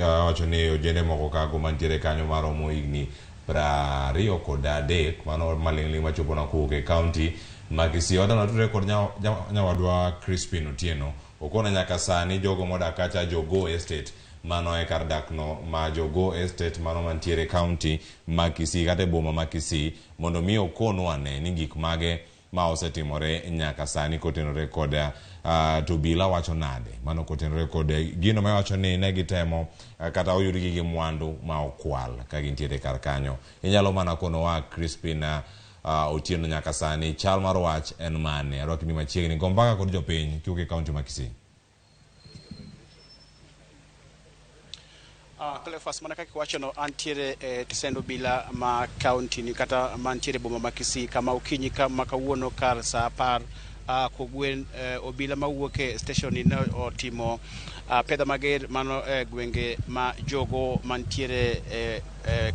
wacho ni ojende moko kago mantiere kanyo maromo higni 23 mano maling'ling' machopo na kowuok e kaunti ma Kisii. Wadwa natudre kod nyawadwa Crispin Otieno. Okona nyaka sani jogo modak kacha Jogoo Estate mano e kar dak no ma Jogoo Estate mano mantiere kaunti ma Kisii kata e boma ma Kisii mondo mi okonwa ane ni gik mage ma osetimore nyaka sani kotenore kod to obila wacho nade mano kotenore kod gino ma iwacho ni ne gitemo kata oyudgi gi mwandu ma okwal ka gintiere kar kanyo. Inyalo mana konowa Crispin Otieno nyaka sani chal mar wach en mane? Arwaki ni machiegni go mbaka kod jopiny kiwuok e kaunti ma Kisii. Cleophas, mana kaka iwachono, antiere e tesend obila ma kaunti ni kata mantiere e boma ma Kisii kama okinyi ma kawuono kar saa 10 kogwen obila mawuok e station ni ne otimo pedha mager mano e gwenge ma Jogoo mantiere e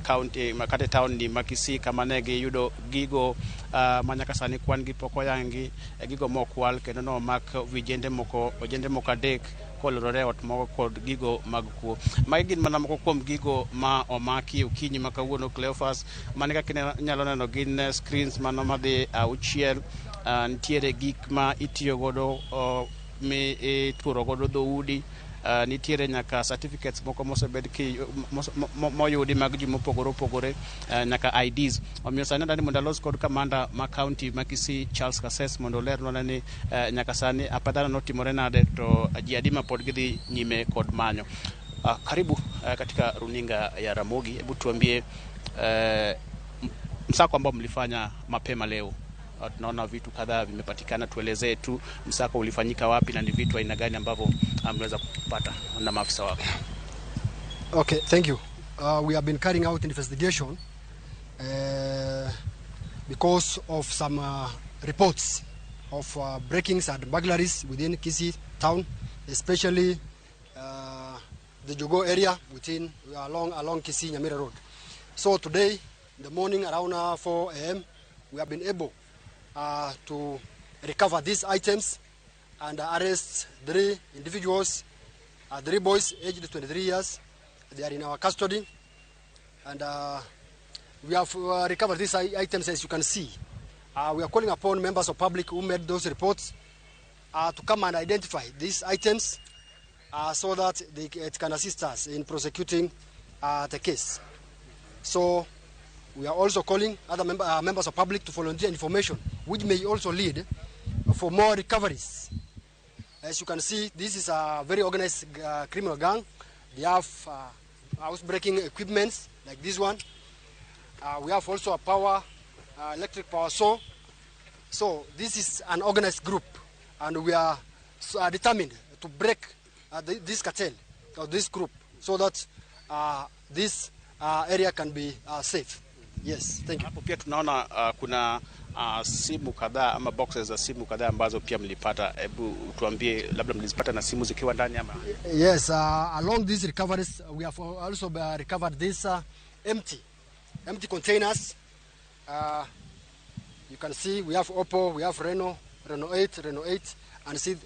kaunti kata e town ni ma Kisii kama ne giyudo gigo ma nyaka sani kwan gi pok oyangi, gigo mokwal kendo nomak vijende moko ojende moko adek kolorore ot moko kod gigo mag kuo. Magi gin mana moko kuom gigo ma omaki okinyi ma kawuono Cleophas. Mane kaka inyalo neno gin screens mano madhi auchiel. Nitiere gik ma itiyo godo mi ituro godo dhoudi. Nitiere nyaka certificates moko mosebed ki moyudi mag ji mopogore opogore, nyaka IDs. Omiyo sani adani mondo alos kod kamanda ma county ma Kisii Charles Kases mondo olernwa ni nyaka sani apadhano notimore nade to ji adi ma pod gidhi nyime kod manyo. Karibu katika runinga ya Ramogi. Hebu tuambie msako ambao mlifanya mapema leo. Tunaona vitu kadhaa vimepatikana, tuelezee tu msako ulifanyika wapi na ni vitu aina gani ambavyo mliweza kupata na maafisa wako. Okay, thank you. We have been carrying out investigation because of some reports of breakings and burglaries within Kisii town, especially the Jogoo area within along Kisii Nyamira Road. So today, in the morning around 4 a.m., we have been able to recover these items and arrest 3 individuals, 3 boys aged 23 years. They are in our custody, and we have recovered these items, as you can see. We are calling upon members of public who made those reports to come and identify these items so that it can assist us in prosecuting the case. So we are also calling other members of public to volunteer information, which may also lead for more recoveries. As you can see, this is a very organized criminal gang. They have housebreaking equipment like this one. We have also a electric power saw. So this is an organized group, and we are determined to break this cartel or this group so that this area can be safe. Yes, thank you. Hapo pia tunaona kuna simu kadhaa ama boxes za simu kadhaa ambazo pia mlipata. Hebu tuambie labda mlizipata na simu zikiwa ndani ama? Yes, along these recoveries we have also recovered these empty containers. You can see we have Oppo, we have Reno, Reno 8, Reno 8, and see.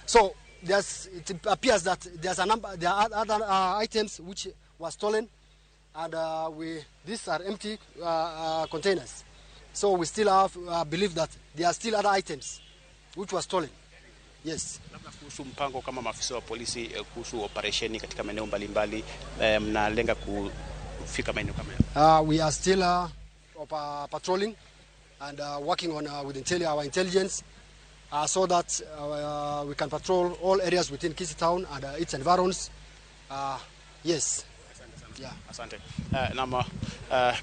So it appears that there's a number, there are other items which were stolen, and these are empty containers. So we still have believe that there are still other items which were stolen. Yes. Labda kuhusu mpango kama maafisa wa polisi kuhusu operesheni katika maeneo mbalimbali, mnalenga kufika maeneo kama hayo? We are still patrolling and working on with our intelligence so that we can patrol all areas within Kisii town and its environs. Yes. Yeah. Asante. Nama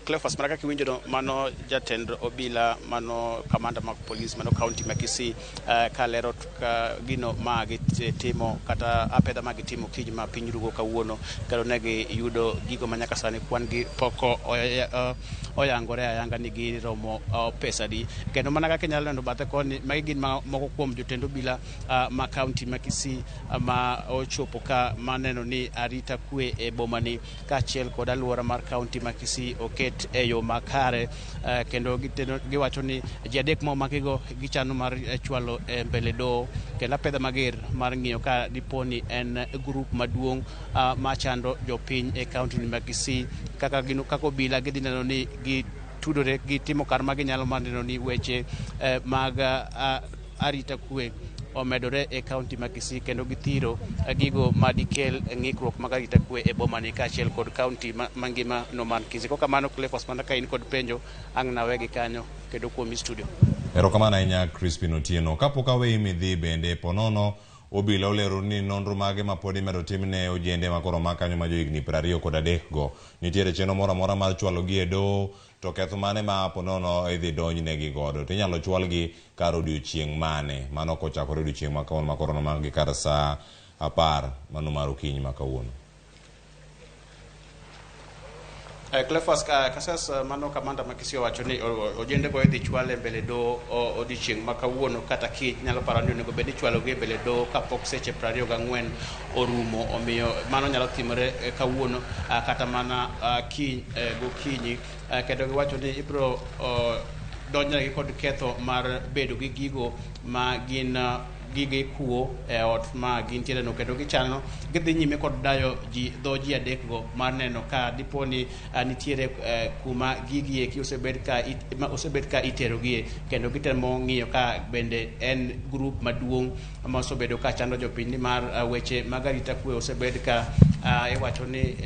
Cleophas, mana kaka iwinjo no, mano jatend obila, mano kamanda mag polis, mano county ma Kisii, kalero ka gino ma gitimo kata apedha ma gitimo kiny ma piny rugo kawuono, kendo ne giyudo gigo ma nyaka sani kwan gi pok oyangore ayanga ni giromo pesa di. Kendo mana kaka inyalo neno bathe koni, magi gin moko kuom jotend obila ma county ma Kisii, ma ochopo ka maneno ni arita kwe e boma ni ka kaachiel kod alwora mar kaunti ma Kisii oket e yo makare. Kendo giwacho ni ji adek ma omakigo gichano mar chwalo e mbele doho kendo apedha mager mar ng'iyo ka dipo ni en grup maduong' machando jopiny e kaunti ma Kisii. Kaka gino kaka obila gidhi neno ni gitudore gitimo kar ma ginyalo mar neno ni weche mag arita kwe omedore e kaunti ma Kisii kendo githiro gigo madikel ng'ikruok mag arita kwe e boma ni kaachiel kod kaunti mangima no man Kisii. Kokamano Cleophas, mana ka in kod penjo ang' nawegi kanyo kendo kuomi studio. Erokamano ahinya Crispin Otieno. Kapok aweyi midhi bende ponono obila olero ni nonro mage ma pod imedo tim ne ojende ma koro omak kanyo ma johigni 23 go. Nitiere chenro moro amora mar chwalogi e doho to ketho mane ma ponono idhi donjnegi godo to inyalo chwalgi kar odiochieng' mane mano kochakore odiochieng' ma kawuono ma koro nomakgi kar saa 10 mano mar okinyi ma kawuono. Cleophas Kasas, mano kamanda ma Kisii owacho ni ojende go idhi chwal e mbele doho odiochieng' ma kawuono kata kiny. Nyalo paro ni onego bed ni ichwalogi e mbele doho kapok seche 24 orumo, omiyo mano nyalo timore kawuono kata mana kiny gokinyi. Kendo giwacho ni ibiro donjnegi kod ketho mar bedo gi gigo ma gin gige kuo e ot ma gintiere no, kendo gichano gidhi nyime kod dayo ji dho ji adek go mar neno ka dipo ni nitiere kuma gigi eki osebed ka iterogie, kendo gitemo ng'iyo ka bende en grup maduong' ma osebedo ka chando jopiny nimar weche mag arita kwe osebed ka iwacho ni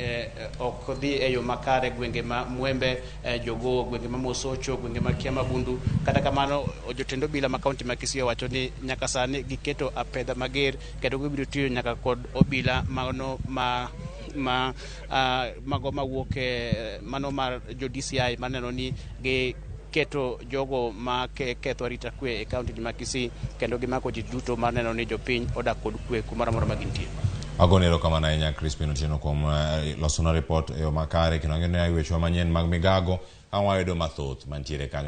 ok dhi e yo makare gwenge ma Mwembe, Jogoo, gwenge ma Mosocho, gwenge ma Kiamabundu. Kata kamano jotend obila ma kaunti ma Kisii owacho ni nyaka sani giketo apedha mager kendo gibiro tiyo nyaka kod obila mano ma mago mawuok e mano mar jo DCI maneno ni gi keto jogo ma ketho arita kwe e kaunti ma Kisii kendo gimako ji duto mar neno ni jopiny odak kod kwe kumoro amora ma gintie. Agoni erokamano ahinya Crispin Otieno kuom losona report e yo makare kendo ang'eyo ni wechewa manyien mag migago ang' wayudo mathoth mantiere kanyo.